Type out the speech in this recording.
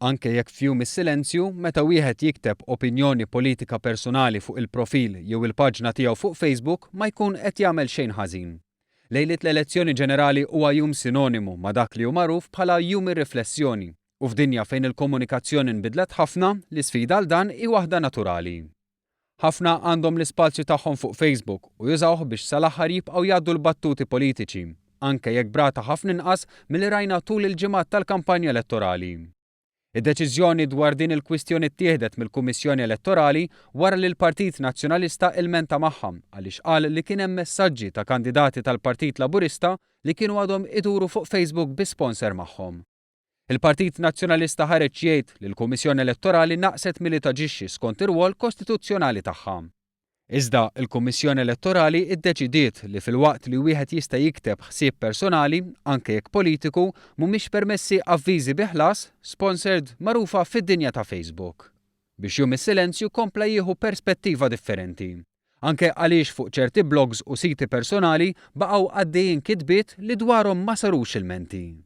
Anke jekk f'Jum is-Silenzju, meta wieħed jikteb opinjoni politika personali fuq il-profil jew il-paġna tiegħu fuq Facebook ma jkun qed jagħmel xejn ħażin. Lejliet l-elezzjoni ġenerali huwa jum sinonimu ma' dak li hu magħruf bħala Jum ir-Riflessjoni u f'dinja fejn il-komunikazzjoni nbidlet ħafna, l-isfida għal dan hi waħda naturali. Ħafna għandhom l-ispazju tagħhom fuq Facebook u jużawh biex sal-aħħar jibqgħu jgħaddu l-battuti politiċi, anke jekk b'rata ħafna inqas milli rajna tul il-ġimgħat tal-kampanja elettorali. Id-deċiżjoni dwar din il-kwistjoni ttieħdet mill-Kummissjoni Elettorali wara li l-Partit Nazzjonalista ilmenta magħha għaliex qal li kien hemm messaġġi ta' kandidati tal-Partit Laburista li kienu għadhom iduru fuq Facebook bi sponsor magħhom. Il-Partit Nazzjonalista ħareġ jgħid li l-Kummissjoni Elettorali naqset milli taġixxi skont ir-rwol kostituzzjonali tagħha. Iżda, il-Kummissjoni Elettorali ddeċidiet li filwaqt li wieħed jista' jikteb ħsieb personali, anke jekk politiku, mhumiex permessi avviżi bi ħlas, sponsored, magħrufa fid-dinja ta' Facebook. Biex Jum is-Silenzju kompla jieħu perspettiva differenti. Anke għaliex fuq ċerti blogs u siti personali baqgħu għaddejjin kitbiet li dwarhom ma sarux ilmenti.